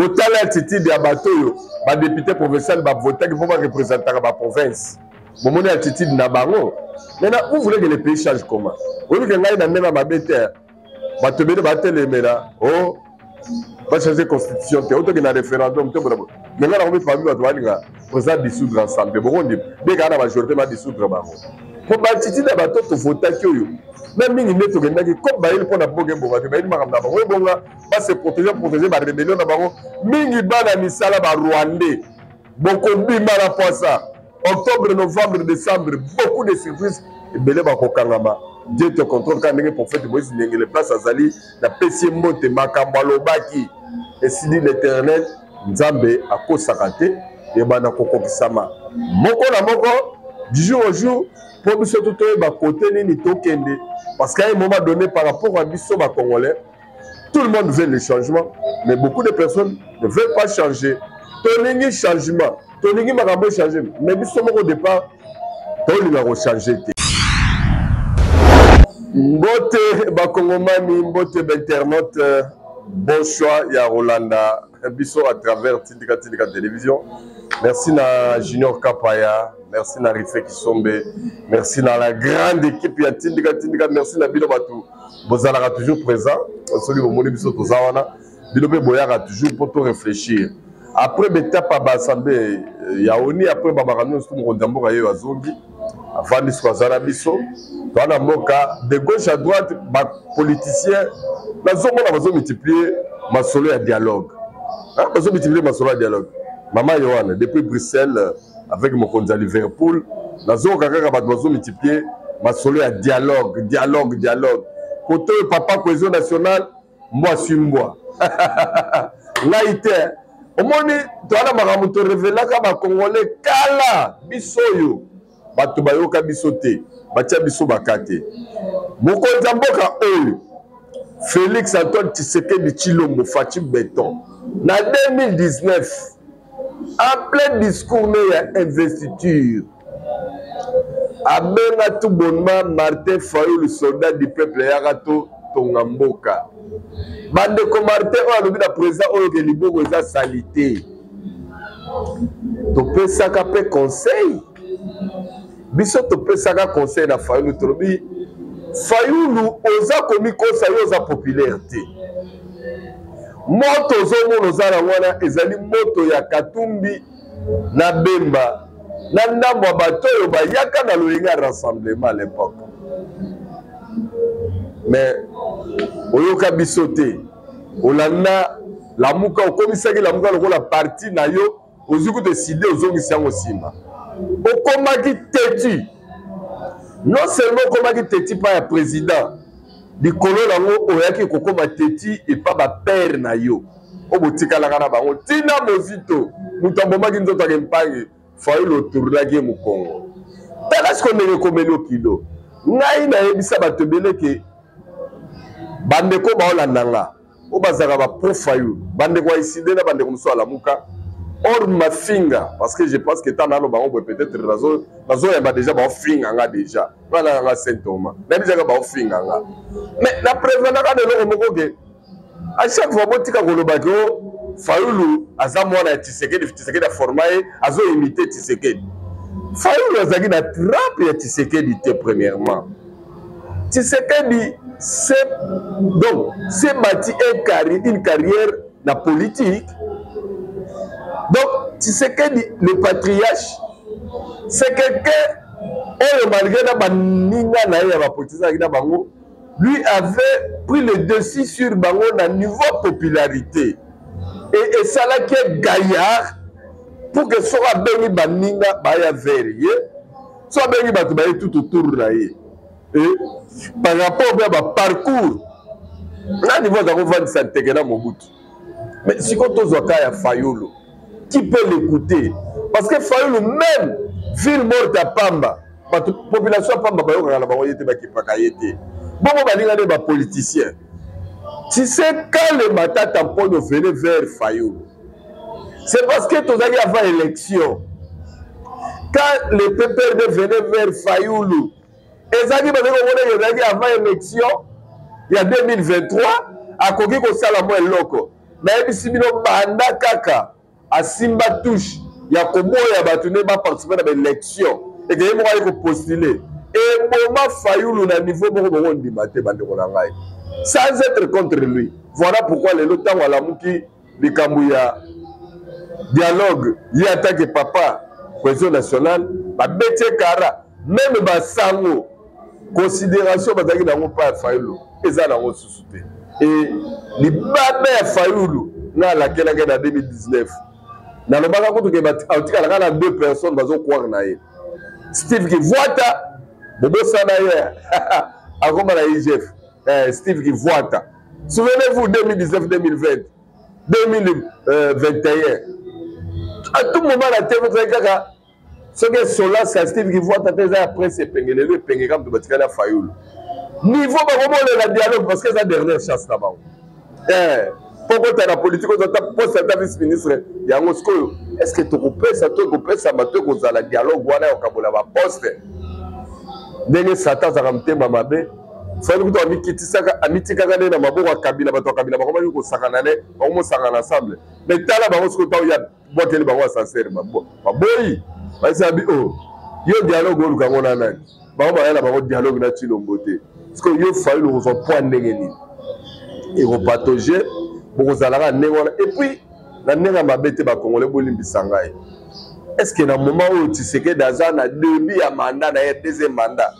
Botala attitude ya bato oyo badepute provincial bavotaki mpo barepresentaka baprovince, bomoni attitude na bango. Maintenant, vous voulez que le pays change comment? Oyebi ke ngai na ndenge ya mabe te, bato ebele batelemela o oh, bachange constitution te, otoke na référendum te. Bona me ngai nakomi parmi bato balinga président dissoudre ensemble. Bokondi bekaka na majorité badissoudre bango mpo baattitude ya bato tovotaki oyo na mingi nde tokendaki comme bayeli mpo na mboka ebonga te. Bayeli makambo na bango ebonga, base protéger, protéger barébellion na bango mingi. Bana misala barwandais bokobima na poisa octobre, novembre, décembre, beaucoup de surprises ebele bakokangama. Dieu te contrôle. Kaka ndenge prophète Moïse Ndengele place azali, napesi ye mbote. Makambo alobaki esili, l'Éternel Nzambe akosaka te, ebanda kokokisama moko na moko du jour au jour, mpo biso to toyeba kote nini tokende. Parce qu'à un moment donné, par rapport à biso bacongolais, tout le monde veut le changement, mais beaucoup de personnes ne veulent pas changer. Tolingi changement, tolingi makambo echange, mais biso moko au départ tolinga kochange te. Mbote bakongomani, mbote bainternaute, bon choix ya Rolanda biso à travers Tindika Tindika Télévision. Merci na Junior Kapaya, merci na Rife Kisombe, merci na la grande équipe ya Tindika Tindika, merci na bino bato bozalaka toujours présent. Soki bomoni biso toza wana, bino mpe boyaka toujours mpo to réfléchir. Après betapa ya baassemblée ya ONU, après babaka nyonso, mokonzi ya mboka yeyo azongi, avandi soki aza na biso toa na mboka. De gauche à droite, bapoliticien nazomona bazomultiplie masolo ya dialogue, bazomultiplie masolo ya dialogue. Mama Yohane depuis Bruxelles avec mokonzi ya Liverpool, nazoyoka kaka bato bazomultiplie masolo ya dialogue, dialogue, dialogue. Kote oyo papa cohésion nationale, mbwa si mbwa ngai te. Omoni, towana makambo torevelaka bakongole kala. Biso oyo bato bayoka biso te, batia biso baka te. Mokonzi ya mboka oyo Félix Antoine Tshisekedi Tshilombo Fatshi Beton, na 2019, en plein discours ne ya investiture, abenga tout bonnement Martin Fayulu, soldat du peuple, yaka to tonga mboka. Bandeko, Martin oyo alobi na président oyo ke liboko eza salite. Topesaka mpe conseil, biso topesaka conseil na Fayulu, tolobi: Fayulu, oza komikosa, yo oza populaire te. Moto ozomona oza na wana ezali moto ya Katumbi na Bemba na ndambo ya bato oyo bayaka na loyenge ya rassemblement à l'époque. Mais oyoka biso te, olanda Lamuka, okomisaki Lamuka lokola parti na yo. Ozwi kutu eside, ozongisi yango nsima, okomaki têtu. Non seulement okomaki têtu pa ya président, likolo nango oyaki kokoma têtu epa bapere na yo oyo botikalaka na bango ntina Mozito, moto abomaki nzoto ake mpangi. Fayulu otournaki ye mokongo. Tala siko ndenge ekomeli okilo. Ngai nayebisa bato ebele ke bandeko baolanda nga oyo bazalaka ba pro Fayulu, bandeko ya Iside na bandeko mosusu alamuka or mafinga, parce que je pense que ntango naloba bango boye, peut-être nazoyamba déjà baofinga nga déjà. Nga nanga nga Saint Thomas, nayebisaka baofinga nga, mais na prévenaka na eloko moko ke à chaque fois botika koloba ke o Fayulu aza mwana ya Tshisekedi, Tshisekedi aforma ye, azoimite Tshisekedi. Fayulu azalaki na trape ya Tshisekedi te. Premièrement, Tshisekedi c'est donc s'est bâti un carri, une carrière na politique. Donc Tshisekedi le patriarche, c'est quelqu'un oyo malgré na baninga na ye ya bapoliticien azalaki na bango, lui avait pris le dessus sur bango na niveau popularité et esalaki ye gaillard pour que soki abengi baninga baya vers ye, so abengi bato baye tout autour na ye. Et par rapport mpe ya baparcours na niveau aza kovandisa nteke na Mobutu. Mais sikoyo tozwa ka ya Fayulu, qui peut l'écouter? Parce que Fayulu, même ville morte ya pamba, bato population ya pamba bayokaka na bango ye te, bakipaka ye te. Bongo baninga nde bapoliticien, tu sais, quand le Matata Mponyo venait vers Fayulu, c'est parce que tozalaki avant élection. Quand le PPRD venait vers Fayulu, ezalaki bazali komona ezalaki avant élection ya 2023, akoki kosala mwa eloko. Nayebisi bino banda kaka asimba touche ya koboya bato nde baparticipe na baélection, ekeye moko aye kopostule, eboma Fayulu na niveau moko bokondima te, bandeko na ngai, sans être contre lui. Voilà pourquoi lelo ntango alamuki likambo ya dialogue, ye atake papa cohésion nationale, babeti ekara meme basango, considération bazalaki nango mpa ya Fayulu eza nango susu te. E libabe ya Fayulu, nga alakelaki na 2019, nalobaka kutu ke atikalaka na deux personnes bazocroire na ye, Steve Kivuata, bobosana ye, akoma na IGF. Steve Kivuata, souvenez-vous, 2019, 2020, 2021, à tout moment na TV tozali kaka soki esolasi ya Steve Kivuata te, eza ya Prince Epenge. Lelo Epenge kaka moto batikali ya Fayulu, niveau bakomolela dialogue parce que eza dernière chance na bango mpo kota na politike, oza ta poste ata vice ministre yango. Sikoyo est ce que tokopesa to ekopesama to ekozala dialogue wana ya kokabola baposte? Ndenge Satan azalaka motema mabe, Fayulu kutu amikitisaka, amitikaka nde na maboko ya Kabila. Bato ya Kabila bakomaki kosakana ne bakomosangana ensemble, mais tala bango sikoyo, ntango ya bwakeli bango ascenseur, baboyi, bayesa bi o yo dialogue oluka yango na nani? Bango baya na bango dialogue na Tshilombo te. Sikoyo yo Fayulu okozwa poids ndenge nini? Ekopatauge, bokozalaka ndenge wana. Et puis na ndenge ya mabe te, bakongole, bolimbisa ngai, est ce que na moment oyo Tshisekedi aza na début ya mandat na ye, deuxième mandat,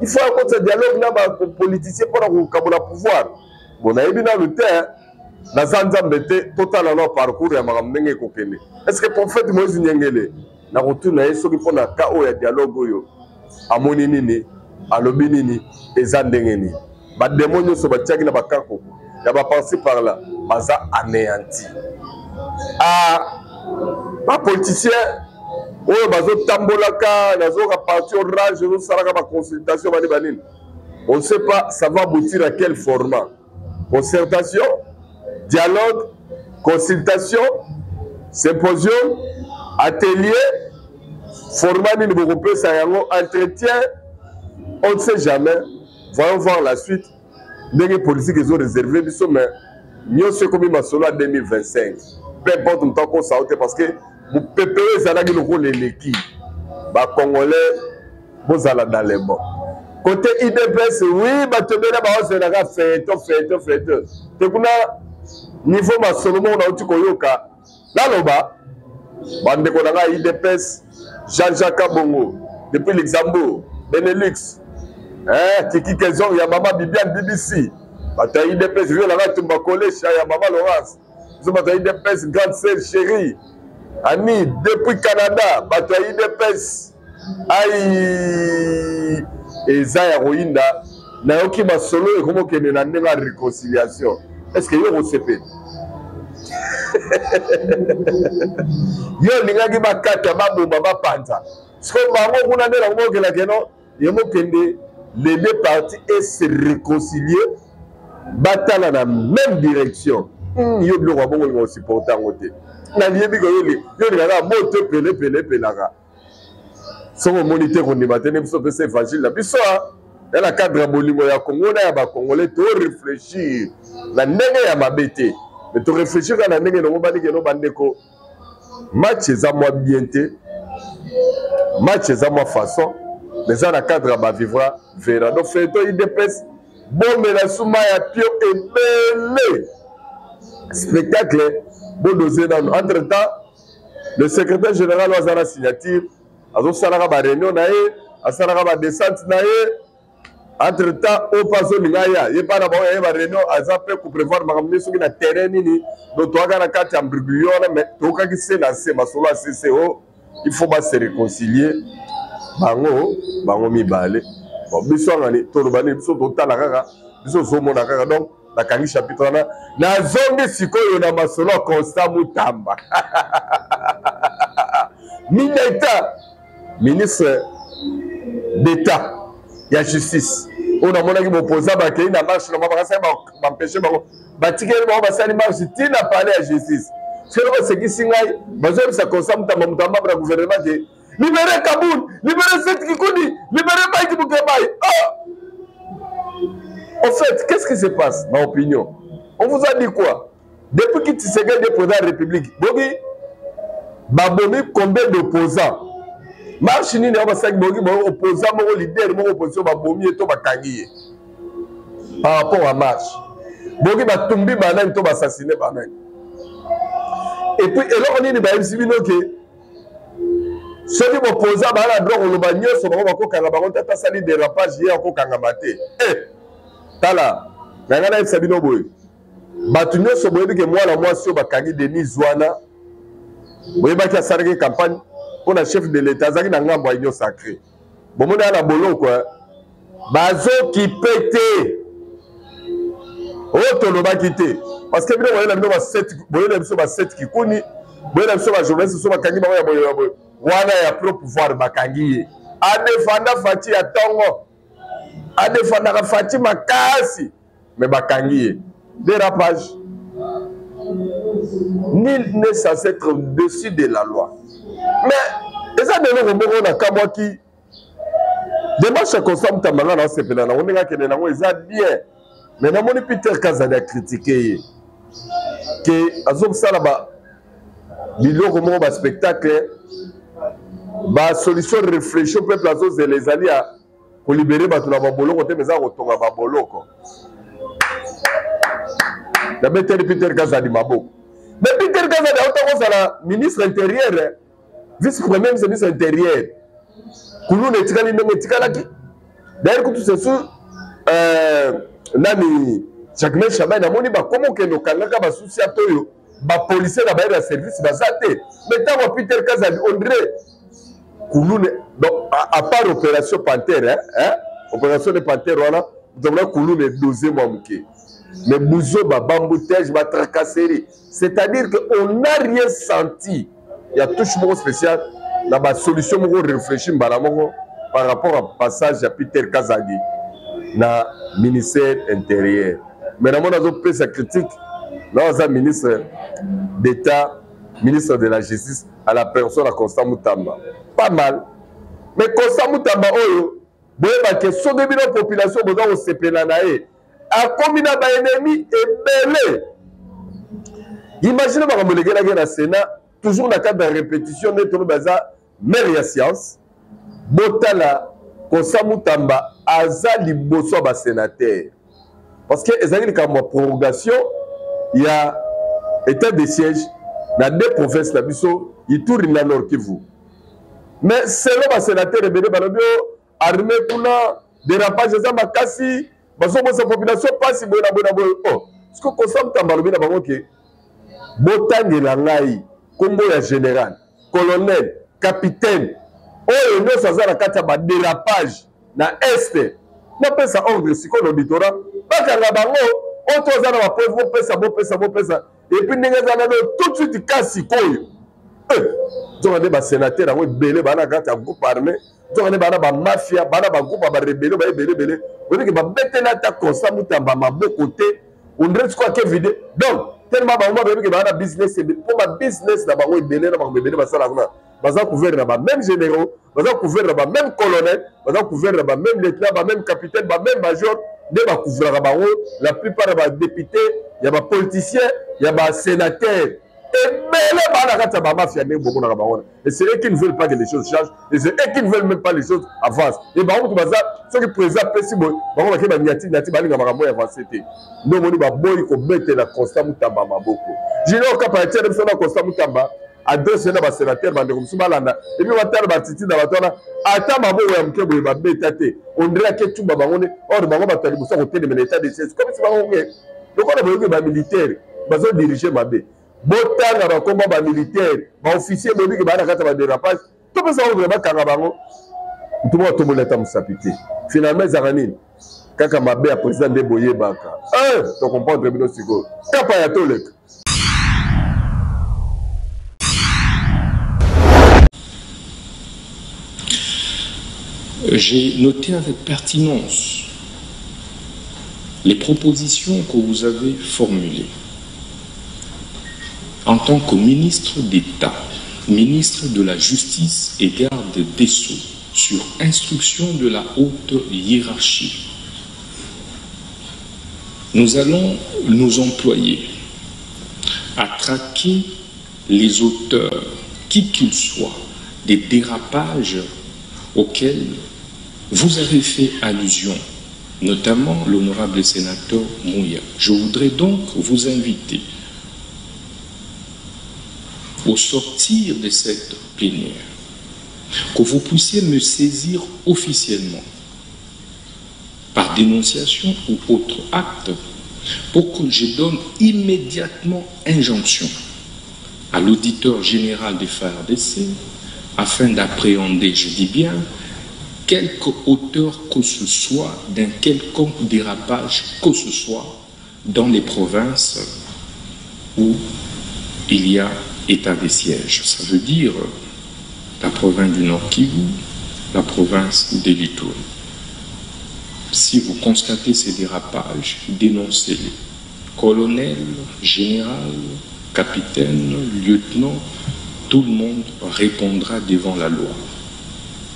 il faut akotisa dialogue na bapoliticien mpona kokabola pouvoir? Bon, nayebi nanu te, naza Nzambe te. Totala na parcours ya makambo ndenge ekokende. Est ce que prophète Moïse Nyengele, nakotuna ye soki mpona ka oyo ya dialogue oyo amoni nini, alobi nini, eza ndenge nini? Bademo nyonso batiaki na bakankoko ya baparci par là baza anéanti. Ah, bapoliticien oyo bazotambolaka, nazoka parti orange ezosalaka baconsultation bani banini, on ne sait pas ça va aboutir à quel format: concertation, dialogue, consultation, symposium, atelier, format nini bokopesa yango, entretien, on ne sait jamais. Voyons voir la suite ndenge politique ezo réserve biso, mais nyonso ekomi masolo ya 2025. Peu importe, moto akosa yo te, parce que mopepe oyo ezalaki lokola eleki. Bacongolais, bozala dans les bons côté UDPS. Oui, bato ebele baozelaka feto feto feto te kuna niveau masolo moko nauti koyoka. Naloba, bandeko na ngai UDPS, Jean-Jacques Kabongo depuis Luxembourg, Benelux, eh, Kiki Kezong ya mama Bibiane, BBC, bato ya UDPS, vio na ngai Tumba Kolesha ya mama Laurence, biso bato ya UDPS, grande sœur chérie Annie depuis Canada, bato ya UDPS, ai, eza ya koyinda. Nayoki masolo ekomokende na ndenge ya réconciliation. Est ce que yo kosepela? Yo olingaki bakata, baboma, bapanza. Sikoyo bango kuna nde nakomokela keno ye mokende, les deux parties et se réconcilier, batala na même direction. Yo biloko ya bongo olinga osupporte yango te. Naliyebi ko yo olingaka moto epele epele epelaka. Soki omoni te, kondima te nde biso opesa évangile na biso ya na cadre ya bolingo ya Kongo na ya bacongolais. Toréfléchir na ndenge ya mabe te, mais toréfléchir kaka na ndenge elongo banikeno. Bandeko, match eza mwa bien te, match eza mwa façon, mais eza na cadre ya bavivra vera. Donc feto UDPS, bomela suma ya pio ebele, spectacle bodose nano. Entre temps, le secrétaire général oyo aza na signature azosalaka baréunion na ye, asalaka badescente na ye. Entre temps oyo mpe azolinga ya ye mpa na bango ya ye baréunion, aza mpe koprévoir makambo nde soki na terrain nini. Donc toyaka na kati ya imbroglio wana, mais tokokaki se na se masolo ya sese o il faut base réconcilier bango, bango mibale. Bon, biso angani toloba nini? Biso totala kaka, biso ozomona kaka. Donc nakangi chapitre wana, nazongi sikoyo na masolo ya Constant Mutamba Mineta, ministre d'État ya justice, oyo namonaki bopoza bakei na marche na bakasaki, bampeshe bango, batikeli bango, basali marche ntina palais ya justice. Soki basekisi ngai, bazoyebisa Constant Mutamba, Mutamba na gouvernement te, libere Kabund, libere Seth Kikuni, libere Mike Mukebayi. Oh! En fait, qu'est-ce qui se passe dans l'opinion? On vous a dit quoi? Depuis que Tshisekedi est président de la République, bobi babomi combien d'opposants? Marche nini yango basalaki boki ba opposant moko leader moko opposition babomi ye to bakangi ye par rapport à marche. Boki batumbi banani to baassassine banani. Et puis eloko nini bayebisi bino ke soki bopoza baa na droit koloba nyonso bango bakokanga bango te ata asali dérapage ye akokangama te. Eh, tala na ngai nayebisa bino boye, bato nyonso boyebi ke mwana mwasi oyo bakangi Denise wana, boyebaki asalaki campagne mpo na chef de l'État, azalaki na ngambo ya Union sacrée. Bomoni aya na boloko bazokipe te oyo tolobaki te, parce que bino boyela bino ba 7, boyela biso ba 7 kikuni, boyela biso ba journaliste so bakangi bango ya boye ya boye wana ya pro pouvoir, bakangi ye adefanda Fatshi ya tongo, adefandaka Fatshi makasi, mais bakangi ye dérapage. Nul n'est censé être au-dessus de la loi. Mais eza eloko moko nakamwaki démarche ya Constant Mutamba, nga naosepela nango ndenge akende nango eza bien, mais namoni Peter Kazadi acritiquer ye ke azosala ba biloko moko, ba spectacle, ba solution réfléchi. Peuple azozela ezali ya kolibérer bato na baboloko te, mais eza kotonga baboloko. Nabeteli Peter Kazadi maboko, mais Peter Kazadi auta kozala ministre intérieur, vice premier ministre, ministre intérieur. Kuluna etikali ndenge etikalaki. D'ailleurs kutu sesu nani Jacquemain Shabani, namoni bakoma okende okangaka basusi ata oyo bapolicier na bayeba ya service baza te. Mais ntango Peter Kazadi, on dirait kuluna, donc à part opération Panthère, hein, hein? Opération de Panthère wana tomona kuluna edose mwa moke, mais buzoba, bambouteillage, batracasserie, c'est-à-dire que on n'a rien senti ya touche moko spéciale na basolution moko réfléchi mbala moko par rapport à passage ya Peter Kazadi na ministère intérieur. Mais namoni azopesa critique na aza ministre d'État, ministre de la Justice, à la personne ya Constant Mutamba. Pas mal. Mais Constant Mutamba oyo, boyebake soki bino population boza kosepela na ye, akomi na baennemi ebele. Imagine makambo elekelaki na Sénat, toujours na cadre ya répétition nde toloba eza maire ya science. Botala, Constant Mutamba aza liboso ya basénateur parce que ezalaki likambo ya prorogation ya état de siège na deux provinces na biso, Ituri na Nord Kivu. Mais selon basénateur ebele, balobi o armée kuna dérapage eza makasi, bazobosa population mpasi boye na boye na boye. Oh, siko Constant Mutamba alobi na bango ke botangela ngai nkombo ya général, colonel, capitaine oyo nyonso aza na kati ya badérapage na Est, napesa ordre sikoyo na auditorat bakanga bango. Oyo to aza na bapreuve, bopesa, bopesa, bopesa. Et puis ndenge eza nano tout de suite ka sikoyo, nzoka nde basénateur yango ebele baa na kati ya groupe armé, nzoka nde baa na bamafia, baa na bagroupe ya barebele ba ebele ebele. Oyebike babeteli ata Constant Mutamba maboko te. On dirait sikoyo ake vide. Donc tellement bango bayebike baa na business, mpo babusiness na bango ebele na makambo ebele basala kuna, baza couvert na bameme généraux, baza couvert na bameme colonel, baza couvert na bameme lieutenant, bameme capitaine, bameme major nde bakouvraka bango. La plupart ya badéputé, ya bapoliticien, ya basénateur ebele baa na kati ya bamafia ndenge bomonaka bango wana. Et c'est eux qui ne veulent pas que les choses changent et c'est eux qui ne veulent même pas les choses avancent. Et bango moto baza, soki président apesi boye, bango bake banyati nyati, balinga makambo oyo avance te. Nde omoni baboyi kobetela Constant Mutamba maboko. Junior Kapa atiele biso na Constant Mutamba adresse na basénateur, bandeko mosusu balanda et puis batala batiti na bato wana, ata maboko ya moke boye babeta te. On dirait ake tumba bango nde or bango bato ya liboso ya kotelemela état de siège, comme si bango nge lokola boyoki bamilitaire bazodirige mabe. Botanga bakomba bamilitaire, baofficier boyebiki baa na kati ya badérapage, topesa ordre bakanga bango. Mutu moko atomboli ata mosapi te. Finalement ezalaka nini? Kaka mabe ya président nde boyebaka. Tocomprendre bino sikoyo. Kapa ya toleka. J'ai noté avec pertinence les propositions que vous avez formulées. En tant que ministre d'État, ministre de la Justice et garde des Sceaux, sur instruction de la haute hiérarchie, nous allons nous employer à traquer les auteurs, qui qu'ils soient, des dérapages auxquels vous avez fait allusion, notamment l'honorable sénateur Mouya. Je voudrais donc vous inviter au sortir de cette plénière, que vous puissiez me saisir officiellement par dénonciation ou autre acte pour que je donne immédiatement injonction à l'auditeur général des FARDC afin d'appréhender, je dis bien, quelque auteur que ce soit d'un quelconque dérapage que ce soit dans les provinces où il y a état des sièges. Ça veut dire la province du Nord Kivu, la province de l'Ituri. Si vous constatez ces dérapages, dénoncez-les. Colonel, général, capitaine, lieutenant, tout le monde répondra devant la loi.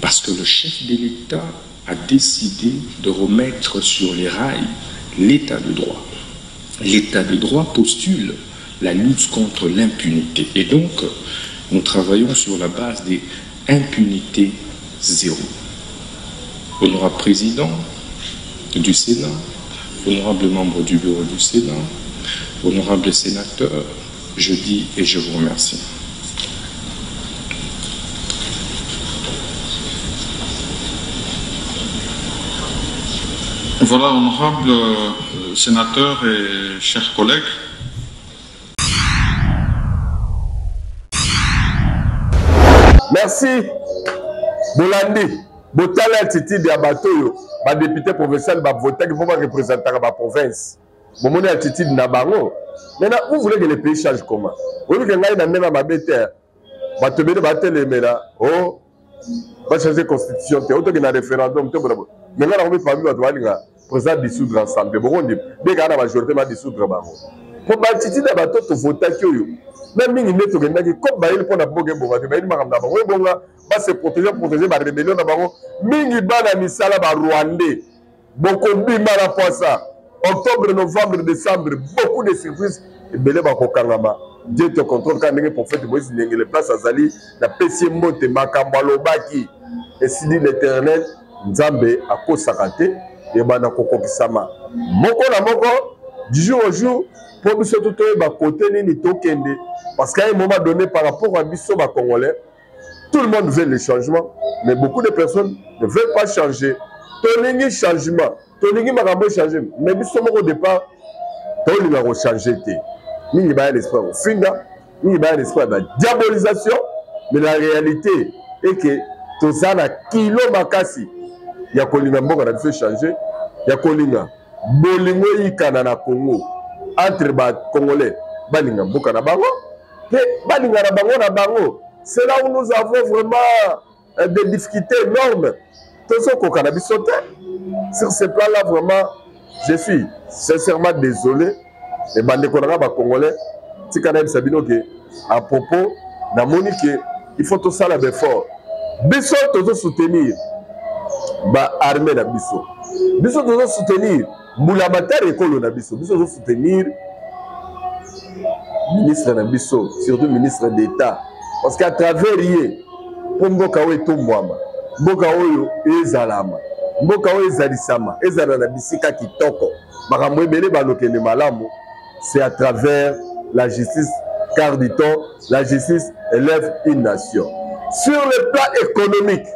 Parce que le chef de l'État a décidé de remettre sur les rails l'état de droit. L'état de droit postule la lutte contre l'impunité. Et donc, nous travaillons sur la base des impunités zéro. Honorable président du Sénat, honorable membre du bureau du Sénat, honorable sénateur, je dis et je vous remercie. Voilà, honorable sénateur et chers collègues. Merci. Bolandi, botala attitude ya bato oyo ba député provincial ba votaki mpo ba représentaka ba province. Bomoni attitude na bango. Maintenant, vous voulez que le pays change comment? Oyebi ke ngai na ndenge ya mabe te. Bato ebele batelemela oh ba changer constitution te, otoki na référendum te bona. Mais ngai nakomi parmi bato balinga président dissoudre ensemble. Bokondi be kaka na majorité ba dissoudre bango. Po ba attitude ya bato tovotaki oyo na mingi nde tokendaki comme bayeli mpo na mboka ebonga te, bayeli makambo na bango ebonga, ba se protéger, protéger ba rébellion na bango mingi, bana misala ba Rwandais bokobima na poisa octobre, novembre, décembre, beaucoup de surprises ebele bakokangama. Dieu te contrôle kaka ndenge prophète Moïse Ndengele place azali napesi ye mbote, makambo alobaki esili l'éternel Nzambe akosaka te, ebanda kokokisama moko na moko du jour au jour mpo biso to toyeba kote nini tokende, parce qu'à un moment donné par rapport à biso ba Congolais, tout le monde veut le changement, mais beaucoup de personnes ne veulent pas changer. Tolingi changement, tolingi makambo changer, mais biso moko au départ tolinga ko changer te. Mingi baya l'esprit ya kofinga, mingi baya l'esprit ya ba diabolisation, mais la réalité est que toza na kilo makasi ya kolinga mboka na biso changer, ya kolinga bolingo eyikana na Congo entre ba Congolais balinga mboka na bango pe balinga na bango na bango. C'est là où nous avons vraiment des difficultés énormes. Tozokoka na biso te. Sur ce plan-là, vraiment, je suis sincèrement désolé. Et bandeko na nga ba Congolais, tika nayebisa bino ke à propos namoni ke il faut tosala ba effort. Biso tozo soutenir ba armée na biso. Biso tozo soutenir mbulamatari ekolo na biso. Biso tozo soutenir ministre na biso, surtout ministre d'État, parce qu'à travers ye mpo mboka oyo etombwama, mboka oyo ezalama, mboka oyo ezalisama, ezala na bisika kitoko, makambo ebele balokende malamu, c'est à travers la justice, car dit-on, la justice élève une nation. Sur le plan économique,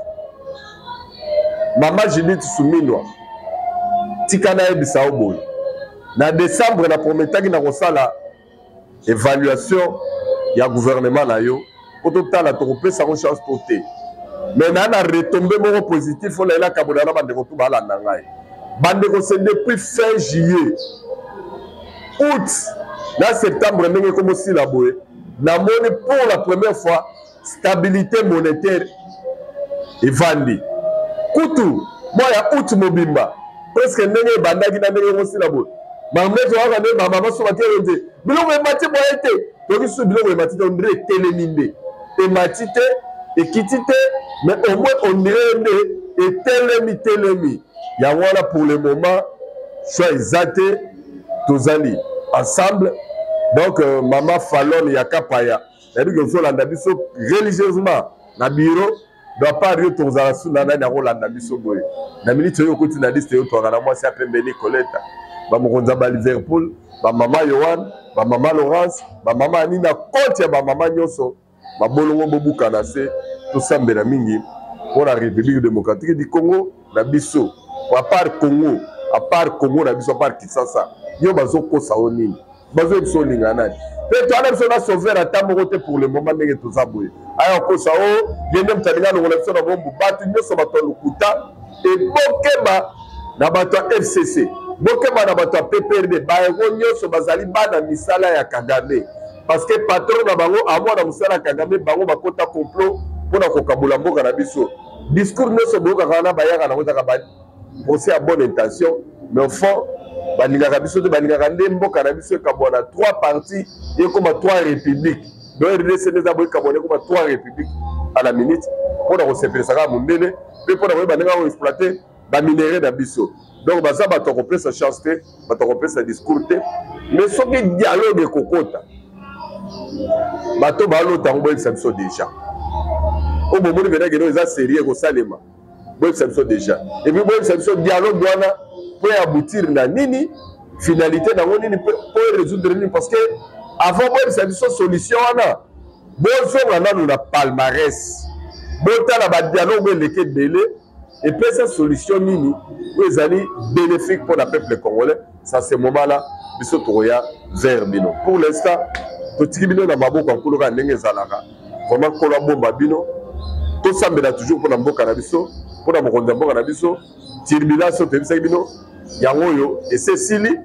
Mama Judith Suminwa, tika nayebisa yo boye, na décembre na prometaki na kosala évaluation ya gouvernement na yo po totala tokopesa yango chance to te, mais na na retombée moko positif oyo nayela kabola na bandeko tu balanda ngai. Bandeko, c'est depuis fin juillet, août na septembre ndenge ekomosila boye, namoni pour la première fois stabilité monétaire evandi kutu mwa ya août mobimba presque ndenge ebandaki na ndenge ekosila boye. Makambo ezwaka nde bamama so batie wenze biloko emati boye te, toki susu biloko emati te, ondire etelemi nde emati te, ekiti te, mais au moins ondire nde etelemi telemi. Yango wana pour le moment choix eza te, tozali ensemble. Donc euh, mama Falone ya Kapaya, nayebi ke ozolanda biso religieusement na bureau. Donc part yo tozala su na nani akolanda biso boye na minute oyo okoti na liste yo twaka na mwasi ya pembe Nicoleta, bamokonzi ya ba Liverpool, bamama Yohan, bamama Laurence, bamama Anina, koti ya bamama nyonso mabolongo bobukana se tosambela mingi mpo na République démocratique du Congo na biso. À part Congo, à part Congo na biso, à part Kinshasa, yo bazokosa yo nini? Bazoyebisa olinga nani? Mpe toana biso na sauveur ata moko te pour le moment. Ndenge toza boye, aya kokosa o ye nde moto alinga longola biso na bombu. Bato nyonso bato ya lokuta. Ebokeba na bato ya FCC, bokeba na bato ya PPRD, bayango nyonso bazali bana misala ya Kagame, parce que patron na bango amwana mosala ya Kagame. Bango bakota complot mpona kokabola mboka na biso. Discours nyonso boyokaka wana, bayaka nango ezaka procès ya bonne intention, mais au fond balingaka biso te. Balingaka nde mboka na biso ekabwa na trois parties, ekoma trois républiques. Donc RDC nde eza boye, ekabwana ekoma trois républiques à la minute, mpona kosepelisa kaka mondele mpe mpona koyeba ndenge akoexploite baminerais na biso. Donc baza bato ya kopesa chance te, bato ya kopesa discours te. Mais soki dialogue ekokota, bato balota yango, boyebisa biso déjà. Oyo bomoni mpenza keno eza sérieux ekosalema, boyebisa biso déjà. Et puis boyebisa biso dialogue wana mpo ya aboutir na nini, finalité nango nini, mpo résoudre nini. Parce que avant boyebisa biso solution wana, bozonga nanu na palmarès, botala badialogue eleki ebele epesa solution nini oyo ezali bénéfique mpo na peuple congolais. Ça, ce moment là biso tokoya vers bino. Pour l'instant totiki bino na maboko ya Nkolo, kaka ndenge ezalaka. Vraiment, Nkolo abomba bino. Tosambela toujours mpo na mboka na biso, mpo na mokonzi ya mboka na biso. Turbulence oyo toyebisaki bino, yango oyo ese esili,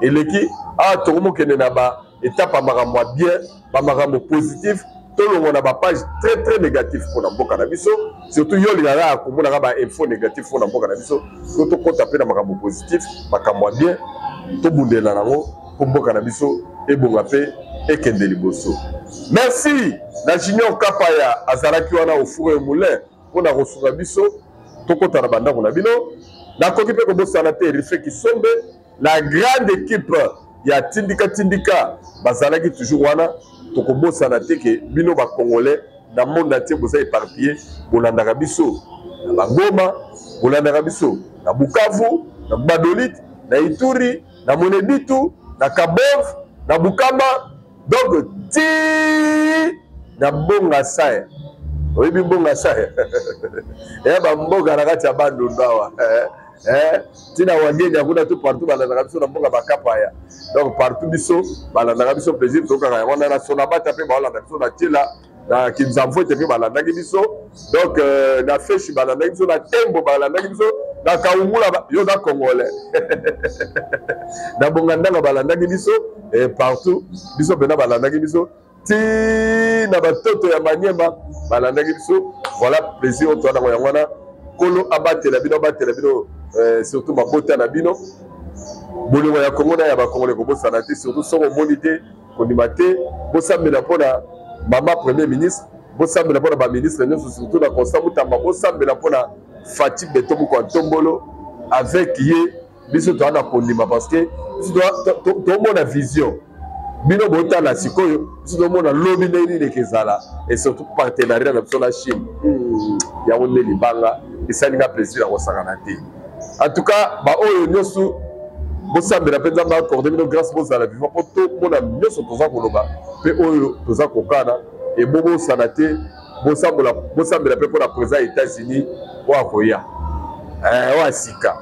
eleki. Awa tokomokende na ba étape ya makambo ya bien, bamakambo positif. Tolongwa na bapage très très négatif mpo na mboka na biso. Surtout yo olingaka kaka komonaka bainfo négatif mpo na mboka na biso. To tokɔta mpe na makambo positif, makambo ya bien, tobundela nango mpo mboka na biso ebonga mpe ekende liboso. Merci na Junior Kapaya, azalaki wana au four et moulin mpona kosunga biso tokɔta na bandako na bino. Nakoki mpe kobosana te Rife Kisombe, la grande équipe ya Tindika Tindika bazalaki toujours wana. Tokobosana te ke bino bacongolais na monde entier boza éparpillé, bolandaka biso na Bagoma, bolandaka biso na Bukavu, na Gbadolite, na Ituri, na Moneditu, na Kabov, na Bukama, donc ti na Bonga Saya. Oyebi Bonga Saya eya bamboka na kati ya Bandundu awa, eh, ntina wangenya kuna, tout partout balandaka biso na mboka Bakapaya. Donc partout biso balandaka biso, plaisir tokaka yango wana. Na Sonabata mpe baolanda biso, na Tiela, na Kinzamvuete mpe balandaki biso. Donc na Feshi balandaki biso, na Tembo balandaki biso, na Kaungula, yo oza congolais, na Bongandanga balandaki biso, et partout biso mpena balandaki biso, ti na batoto ya Manyema balandaki biso. Voilà, plaisir oyo toza nango yango wana. Nkolo abatela bino, abatela bino, surtout mabota na bino. Bolingo ya Kongo na ya bakongole kobosana te. Surtout soki omoni te, kondima te. Bosambela mpona mama premier ministre, bosambela mpona baministre nyonso, surtout na Constant Mutamba. Bosambela mpona Fati Beto Moko Ntombolo. Avec ye biso toza na kondima, parce que biso tomona vision. Bino botala sikoyo, biso tomona lobi ndenge nini ekezala. Et surtout partenariat na biso na Chine, yango nde libanga esali nga plaisir ya kosakana te. En tout cas baoyo nyonso bosambela mpe Nzambe accorde bino grâce, bozala vivant mpo tomona nyonso toza koloba mpe oyo toza kokana. Ebobosana te, bosambela mpe mpona président ya États-Unis oyo akoya, oyo asika,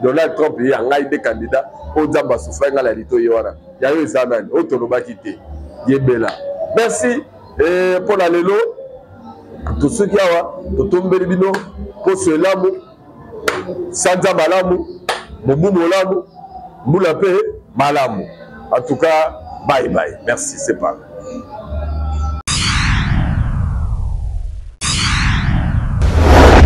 Donald Trump. Ye ya ngai nde candidat oyo Nzambe asufrai ngai na lito ye wana. Yayo eza nani oyo tolobaki te? Yebela. Merci mpo na lelo tosuki awa. Totombeli bino poso elamu, sanza malamu, mobu molamu, mbula mpe malamu. En tout cas, bye bye, merci, c'est pas